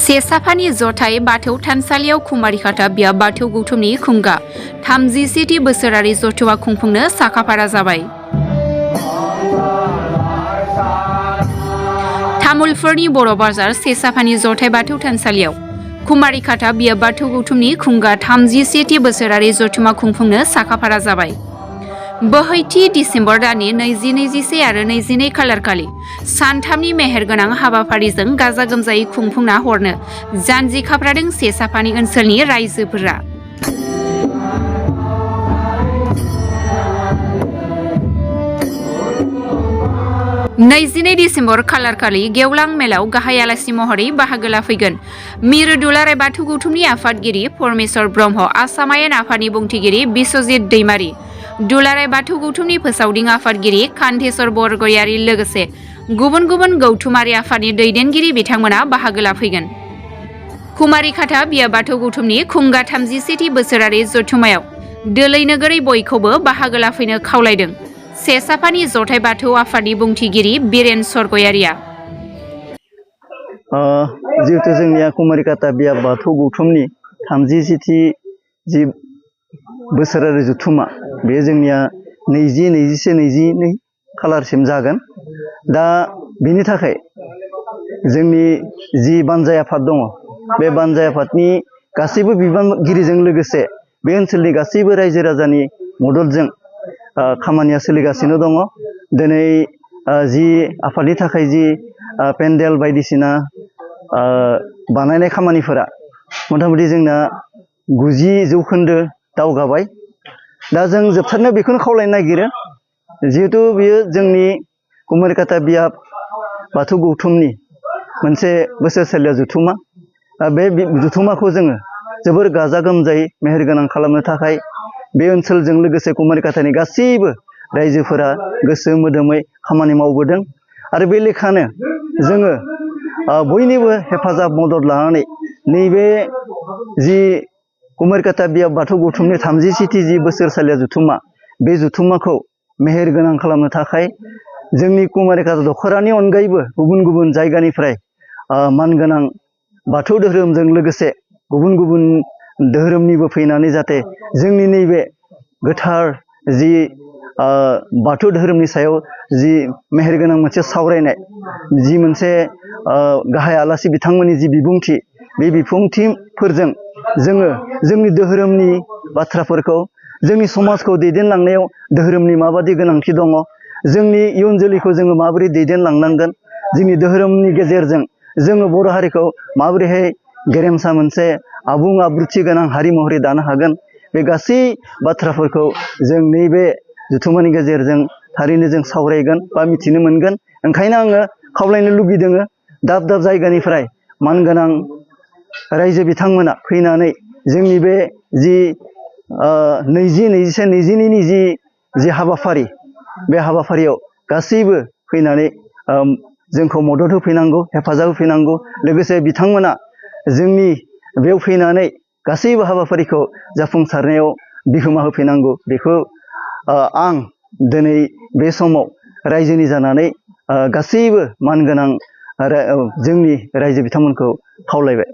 सेसाफानि जथाय बाथौ थानसालियाव कुमारिघाटा बियाब बाथौ गौथुमनि खुंगा 37थि बोसोरारि जथुमा खुंफुंनो साखाफारा जाबाय। तामुलपुरनि बर' बाजार सेसाफानि जथाय बाथौ थानसालियाव कुमारिघाटा बियाब बाथौ गौथुमनि खुंगा 37थि बोसोरारि जथुमा खुंफुंनो साखाफारा जाबाय। बोहैथि दिसेम्बर दाननि 2021 आरो 22 खालारखालि सानथामनि मेहेरगोनां हाबाफारिजों गाजा गोमजायै खुंफुंना हरनो जानजि खाफ्रादों सेसाफानि ओनसोलनि रायजोफोरा। नैजिनै दिसेम्बर खालारखालि गेवलां मेलाव गाहाय आलासि महरै बाहागो लाफैगोन मिरु दुलाराय बाथौ गौथुमनि आफादगिरि परमेश्वर ब्रह्म, आसाम आयेन आफादनि बुंथिगिरि बिश्वजित दैमारी, दुलाराय बाथौ गौथुमनि फोसावदिं आफादगिरि कान्थेश्वर बरगयारी लोगोसे गुबुन गुबुन गौथुमारि आफादनि दैदेनगिरि बिथांमोना बाहागो लाफैगोन। कुमारिघाटा बियाब बाथौ गौथुमनि खुंगा 37थि बोसोरारि जथुमायाव दोलै नोगोरै बयखौबो बाहागो लाफैनो खावलायदों सेसाफानि जथाय बाथौ आफादनि बुंथिगिरि बिरेन सरगयारिया। जिहेतु जोंनिया कुमारिघाटा बियाब बाथौ गौथुमनि 37थि जि बोसोरारि जथुमा बे जोंनिया 20, 21, 22 खालारसिम जागोन। दा बेनि थाखाय जोंनि जि बानजाय आफाद दङ बे बानजाय आफादनि गासैबो बिबानगिरिजों लोगोसे बे ओनसोलनि गासैबो रायजो राजानि मददजों खामानिया सोलिगासिनो दङ। दिनै जि आफादनि थाखाय जि पेन्डेल बायदिसिना बानायनाय खामानिफोरा मथा-मथि जोंना 90% दावगाबाय। दा जों जोबथारनायाव बेखौनो खावलायनो नागिरो जिहेतु बेयो जोंनि कुमारिघाटा बियाब बाथौ गौथुमनि मोनसे बोसोरसालिया जथुमा। बे जथुमाखौ जोङो जोबोर गाजा गोमजायै मेहेरगोनां खालामनो थाखाय बे ओनसोलजों लोगोसे कुमारिघाटानि गासैबो रायजोफोरा गोसो मोदोमै खामानि मावबोदों आरो बे लेखानो जोङो बयनिबो हेफाजाब मदद लानानै नैबे जि कुमारिघाटा बियाब बाथौ गौथुमनि 37थि जि बोसोरसालिया जथुमा बे जथुमाखौ मेहेरगोनां खालामनो थाखाय जोंनि कुमारिघाटा दख'रानि अनगायैबो गुबुन गुबुन जायगानिफ्राय मानगोनां बाथौ धोरोमजों लोगोसे गुबुन गुबुन धोरोमनिबो फैनानै जाहाथे जोंनि नैबे गोथार जि बाथौ धोरोमनि सायाव जि मेहेरगोनां मोनसे सावरायनाय जि मोनसे गाहाय आलासि बिथांमोननि जि बिबुंथि बे बिबुंथिफोरजों जोङो जोंनि धोरोमनि बाथ्राफोरखौ जोंनि समाजखौ दैदेनलांनायाव धोरोमनि माबादि गोनांथि दङ, जोंनि इयुन जोलैखौ जोङो माबोरै दैदेनलांनांगोन, जोंनि धोरोमनि गेजेरजों जोङो बर' हारिखौ माबोरैहाय गेरेमसा मोनसे आबुं आब्रुथि गोनां हारि महरै दानो हागोन, बे गासै बाथ्राफोरखौ जों नैबे जथुमानि गेजेरजों थारैनो जों सावरायगोन बा मिथिनो मोनगोन। ओंखायनो आङो खावलायनो लुगैदों दाब दाब जायगानिफ्राय मानगोनां रायजो बिथांमोना फैनानै जोंनि बे जि 20, 21, 22नि जि हाबाफारि बे हाबाफारियाव गासैबो फैनानै जोंखौ मदद होफैनांगौ, हेफाजाब होफैनांगौ। लोगोसे बिथांमोना जोंनि बेयाव फैनानै गासैबो हाबाफारिखौ जाफुंसारनायाव बिहोमा होफैनांगौ। बेखौ आं दिनै बे समाव रायजोनि जानानै गासैबो मानगोनां जोंनि रायजो बिथांमोनखौ खावलायबाय।